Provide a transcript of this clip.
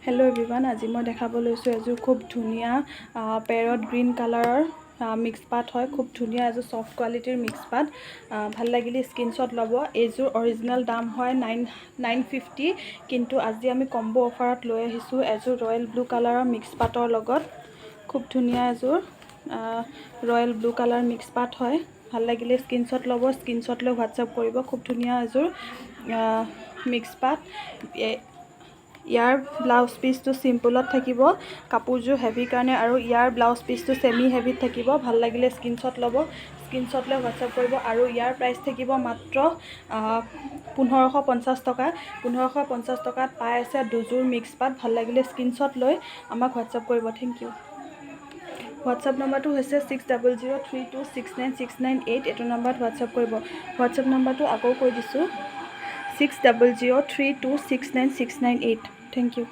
Hello' everyone, আজি মই দেখাব লৈছোঁ এযোৰ খুব ধুনীয়া পেৰট গ্ৰীণ কালাৰৰ মিক্স পাট হয়। খুব ধুনীয়া এযোৰ ছফ্ট কোৱালিটিৰ মিক্স পাট। ভাল লাগিলে স্ক্ৰীনশ্বট ল'ব। এইযোৰ অৰিজিনেল দাম হয় 9950, কিন্তু আজি আমি কম্ব' অফাৰত লৈ আহিছোঁ এযোৰ ৰয়েল ব্লু কালাৰৰ মিক্স পাটৰ লগত। খুব ধুনীয়া এযোৰ ৰয়েল ব্লু কালাৰ মিক্স পাট হয়। ভাল লাগিলে স্ক্ৰীনশ্বট ল'ব, স্ক্ৰীনশ্বট লৈ হোৱাটছআপ কৰিব। খুব ধুনীয়া এযোৰ মিক্স পাট। ইয়াৰ ব্লাউজ পিচটো চিম্পুলত থাকিব, কাপোৰযোৰ হেভি কাৰণে, আৰু ইয়াৰ ব্লাউজ পিচটো ছেমি হেভিত থাকিব। ভাল লাগিলে স্ক্ৰীনশ্বট ল'ব, স্ক্ৰীনশ্বট লৈ হোৱাটছআপ কৰিব। আৰু ইয়াৰ প্ৰাইচ থাকিব মাত্ৰ 1550 টকা। 1550 টকাত পাই আছে দুযোৰ মিক্স পাট। ভাল লাগিলে স্ক্ৰীনশ্বট লৈ আমাক হোৱাটছআপ কৰিব। Thank U. WhatsApp নম্বৰটো হৈছে 6003269698। এইটো নম্বৰত হোৱাটছআপ কৰিব। হোৱাটছআপ নম্বৰটো আকৌ কৈ দিছোঁ, 6003269698। Thank you.